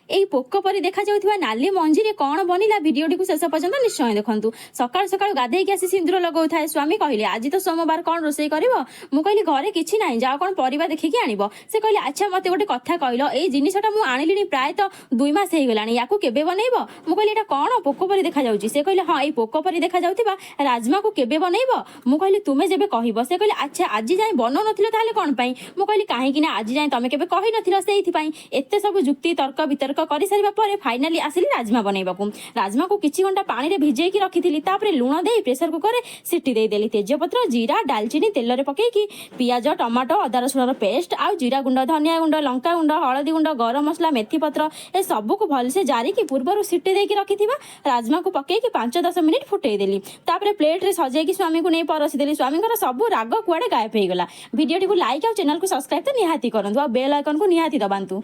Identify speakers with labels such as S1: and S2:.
S1: ଏଇ ପୋକ ପରି ଦେଖାଯାଉଥିବା ନାଲି ମଞ୍ଜିରେ କ'ଣ ବନିଲା, ଭିଡ଼ିଓଟିକୁ ଶେଷ ପର୍ଯ୍ୟନ୍ତ ନିଶ୍ଚୟ ଦେଖନ୍ତୁ। ସକାଳୁ ସକାଳୁ ଗାଧେଇକି ଆସି ସିନ୍ଦୁର ଲଗାଉଥାଏ। ସ୍ୱାମୀ କହିଲେ, "ଆଜି ତ ସୋମବାର, କ'ଣ ରୋଷେଇ କରିବ?" ମୁଁ କହିଲି, "ଘରେ କିଛି ନାହିଁ, ଯାଅ କ'ଣ ପରିବା ଦେଖିକି ଆଣିବ।" ସେ କହିଲେ, "ଆଚ୍ଛା, ମୋତେ ଗୋଟେ କଥା କହିଲ, ଏଇ ଜିନିଷଟା ମୁଁ ଆଣିଲିଣି ପ୍ରାୟତଃ 2 ମାସ ହେଇଗଲାଣି, ୟାକୁ କେବେ ବନେଇବ?" ମୁଁ କହିଲି, "ଏଇଟା କ'ଣ ପୋକ ପରି ଦେଖାଯାଉଛି?" ସେ କହିଲେ, "ହଁ, ଏଇ ପୋକ ପରି ଦେଖାଯାଉଥିବା ରାଜମାକୁ କେବେ ବନେଇବ?" ମୁଁ କହିଲି, "ତୁମେ ଯେବେ କହିବ।" ସେ କହିଲେ, "ଆଚ୍ଛା, ଆଜି ଯାଏଁ ବନଉନଥିଲ ତାହେଲେ କ'ଣ ପାଇଁ?" ମୁଁ କହିଲି, "କାହିଁକି ନା ଆଜି ଯାଏଁ ତମେ କେବେ କହିନଥିଲ, ସେଇଥିପାଇଁ।" ଏତେ ସବୁ ଯୁକ୍ତି ତର୍କ ବିତର୍କ କରିସାରିବା ପରେ ଫାଇନାଲି ଆସିଲି ରାଜମା ବନେଇବାକୁ। ରାଜମାକୁ କିଛି ଘଣ୍ଟା ପାଣିରେ ଭିଜେଇକି ରଖିଥିଲି। ତାପରେ ଲୁଣ ଦେଇ ପ୍ରେସର କୁକରରେ ସିଟି ଦେଇଦେଲି। ତେଜପତ୍ର, ଜିରା, ଡାଲଚିନି ତେଲରେ ପକେଇକି ପିଆଜ, ଟମାଟୋ, ଅଦା ରସୁଣର ପେଷ୍ଟ ଆଉ ଜିରା ଗୁଣ୍ଡ, ଧନିଆ ଗୁଣ୍ଡ, ଲଙ୍କା ଗୁଣ୍ଡ, ହଳଦୀ ଗୁଣ୍ଡ, ଗରମ ମସଲା, ମେଥି ପତ୍ର ଏ ସବୁକୁ ଭଲସେ ଜାରିକି ପୂର୍ବରୁ ସିଟି ଦେଇକି ରଖିଥିବା ରାଜମାକୁ ପକେଇକି 5-10 ମିନିଟ୍ ଫୁଟେଇ ଦେଲି। ତାପରେ ପ୍ଲେଟ୍ରେ ସଜେଇକି ସ୍ୱାମୀକୁ ନେଇ ପରସି ଦେଲି। ସ୍ୱାମୀଙ୍କର ସବୁ ରାଗ କୁଆଡ଼େ ଗାୟବ ହେଇଗଲା। ଭିଡ଼ିଓଟିକୁ ଲାଇକ୍ ଆଉ ଚ୍ୟାନେଲକୁ ସବସ୍କ୍ରାଇବ୍ ତ ନିହାତି କରନ୍ତୁ ଆଉ ବେଲ୍ ଆଇକନ୍କୁ ନିହାତି ଦବାନ୍ତୁ।